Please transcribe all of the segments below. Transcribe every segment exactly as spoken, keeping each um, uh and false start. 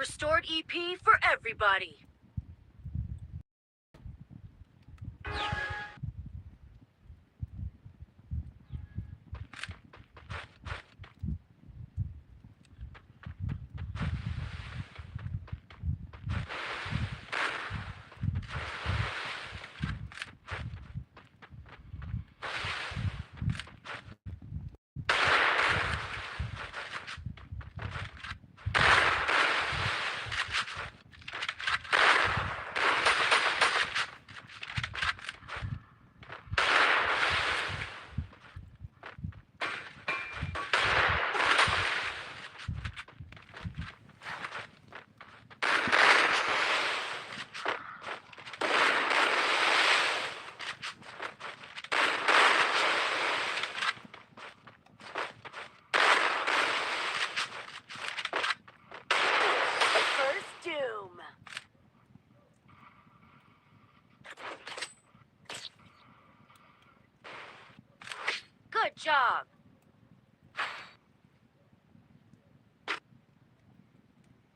Restored E P for everybody. First Doom. Good job.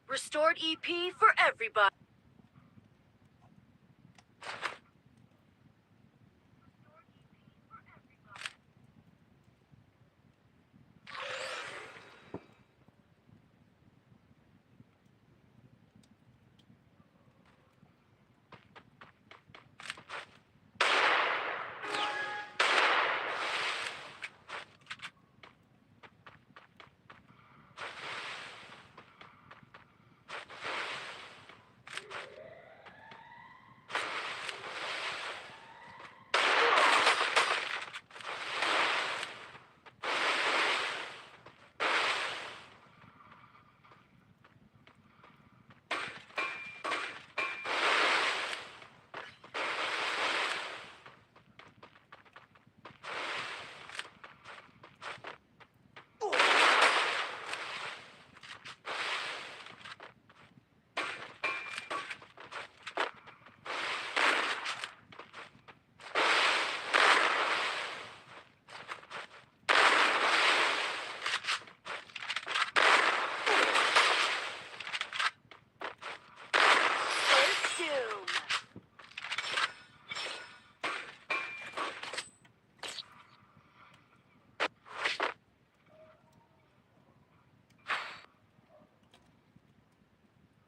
Restored E P for everybody.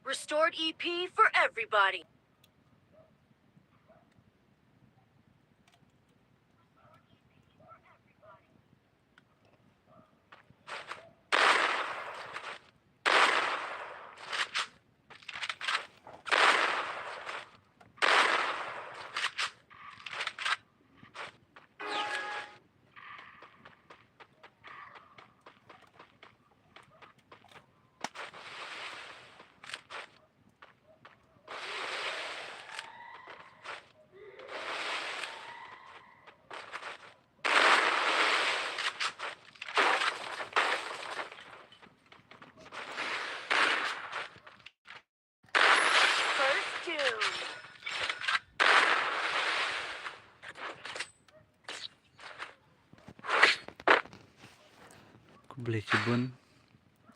Restored E P for everybody. First Doom. Khublei shibun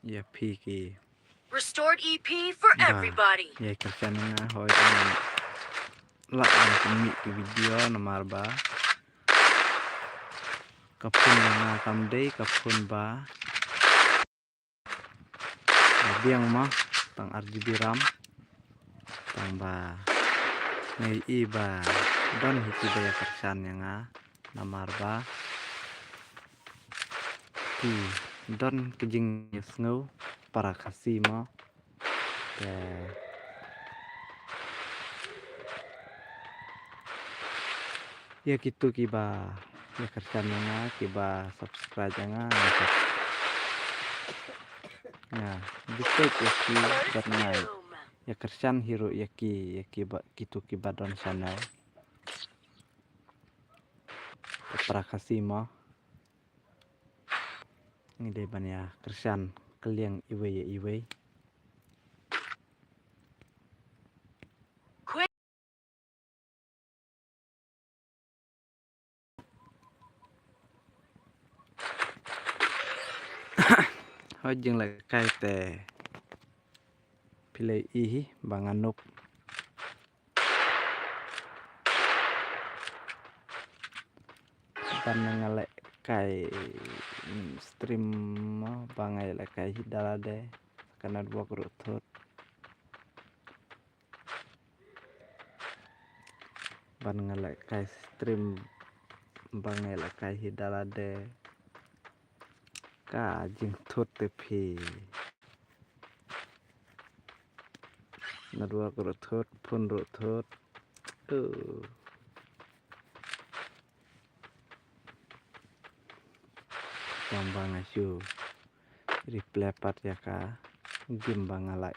ïa phi ki. Restored E P for everybody. Ïa ka channel nga hoi, la ban pynmih ki video namar ba ka phone nga kam dei ka phone ba biang ma, tang ar GB RAM. Tang ba ngi i ba don hi ki ba ïa kyrshan ïa nga namar ba ki don ki jingïasngew para Khasi ma. Te ïa kito kiba ïa kyrshan ïa nga, kiba subscribe ïa nga, nga, nga respect ïa ki bad nga ïa kyrshan hi ruh ïa ki, ïa kiba, kito kiba don channel para Khasi ma. Ngi dei ban ïa kyrshan kylliang iwei ïa iwei. Hoi jinglehkai te. Lei i hi ba nga nup. Ban nga leh kai, mm, stream mo ba nga leh kai hi da lade. Ka network ruh thut. Ban nga leh kai stream ba nga leh kai hi da lade. Ka jingthut te phi. Network ruh thut, phone ruh thut. Uh. Tang ba nga shu replay pat ïa ka game ba nga la,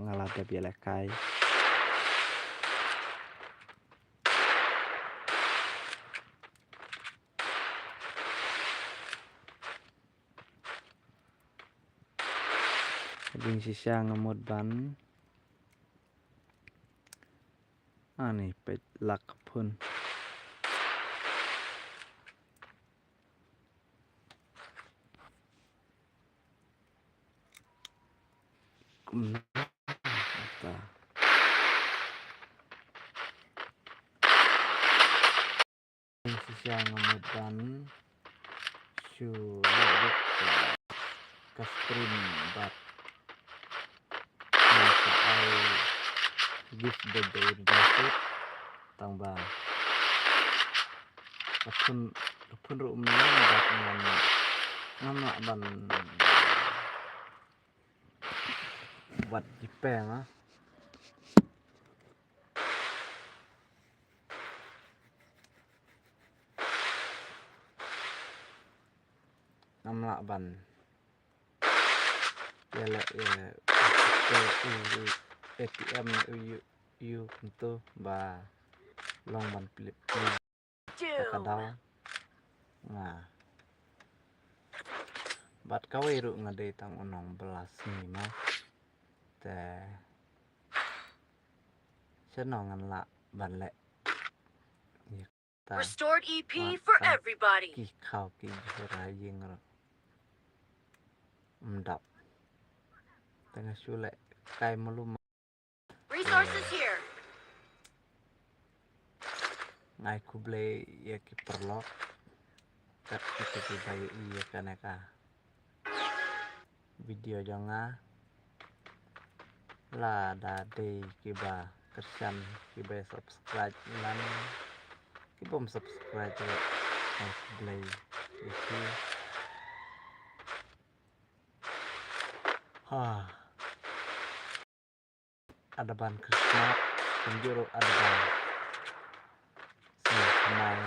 nga la dep ïalehkai. Jingshisha nga mut ban ani peit lak phone. Kumno ta. Shisha nga mut ban shu leh lut ka stream bad ngan sa ai gift birthday ïa u dang kut. Tang ba ka phone, ka phone ruh um long bad ngam, ngam lah ban wad ki peng ah. Ngam lah ban ïaleh ïa u A T M na u ïu, ïu kumto ba long ban plie, plie ka daw. Nga. Bad kawei ruh nga dei tang u nongbylla sngi mo. Te shano ngan lah ban leh ïa kata. Restored E P for everybody. Ki khaw ki jhur ha ïing ruh ym dap. Te nga shu leh kai malu ma. Resources here. Nga ai khublei ïa ki paralok kat kita kiba ïohi ïa kane ka video jong nga. Lada dei kiba kyrshan, kiba subscribe, lane kibym subscribe ruh, ai khublei ïa ki. Ha. Advance Christmas, kumjuh ruh advance Sngi Thymmai.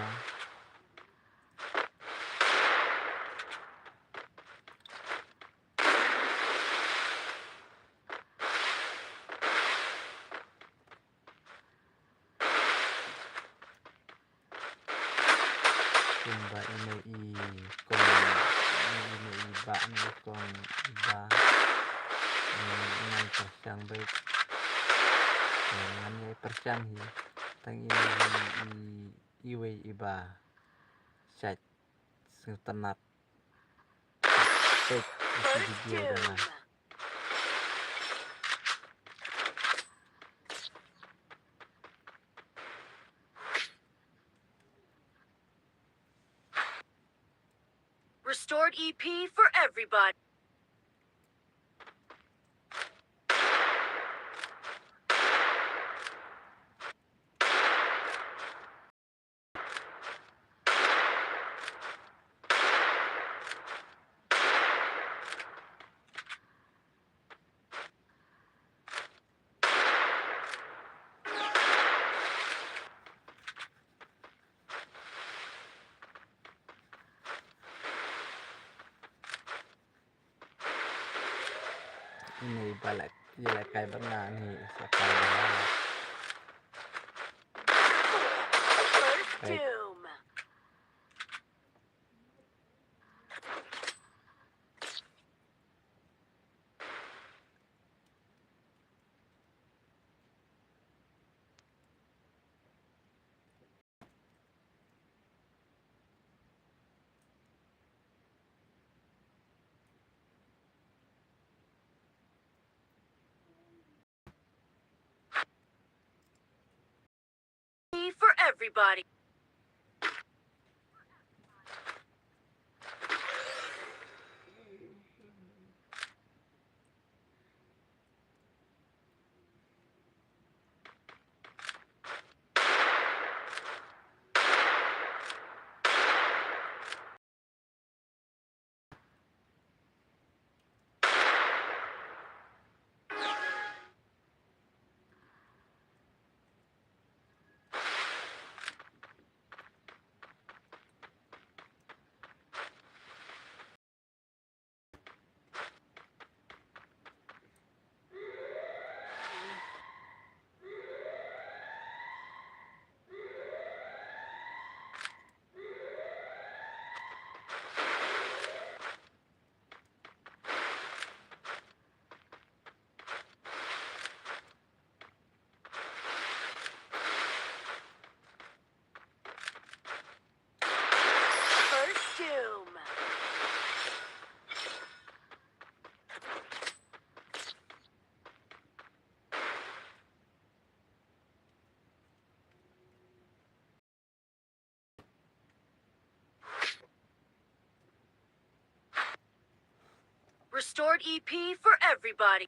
Kumba i mei i kong, i mei i bah ne i kong i ba. Ngan pyrshang beit. Ngan ïa pyrshang hi. Tang i mei i, i, iwei i ba. Shait sngewtynnat. Peit ïa ki video jong nga. Restored E P for everybody. Ini balak, ïalehkai bad nga ni sa kai bad nga. First doom. everybody. First Doom. Restored E P for everybody.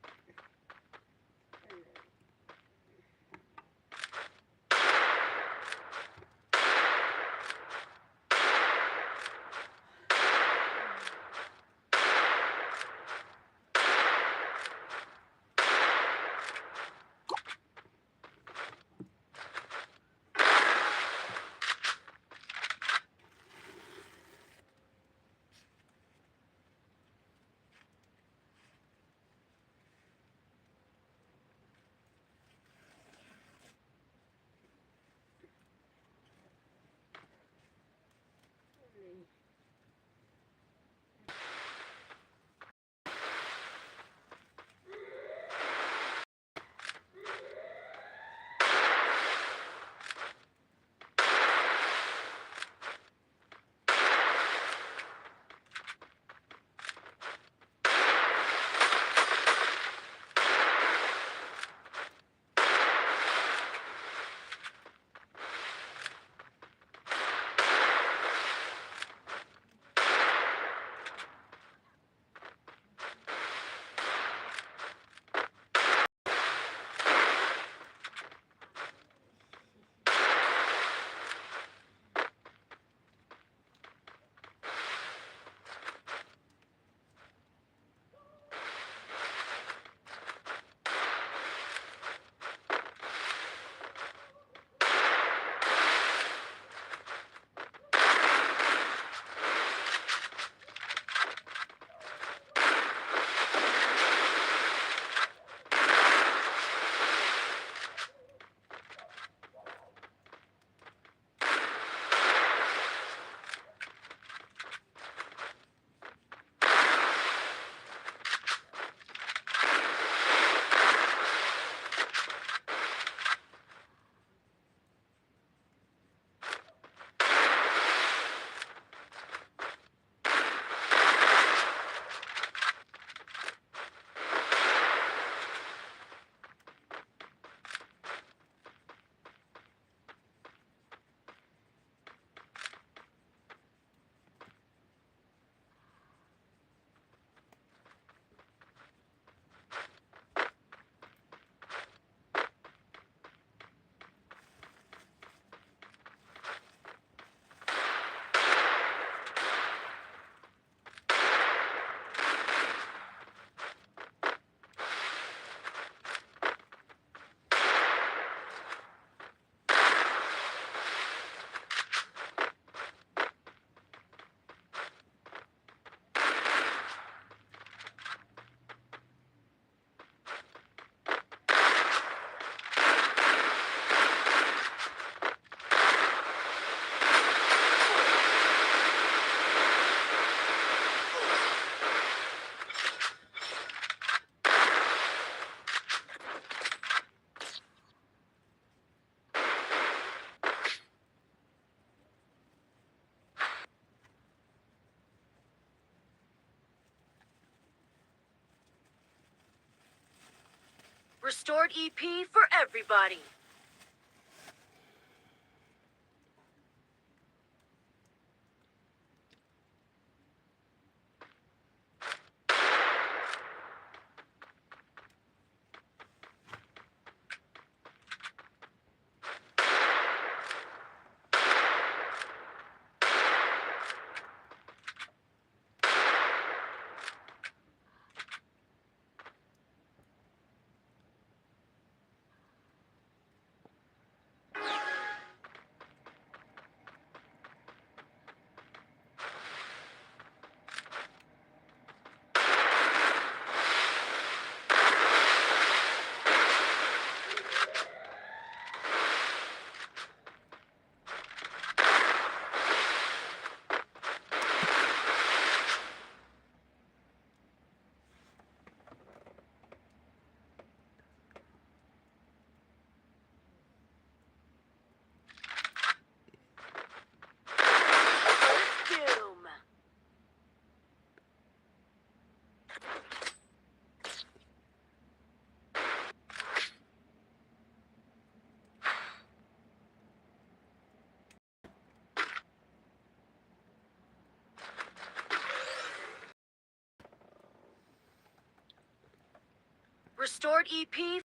Restored E P for everybody. Stored E P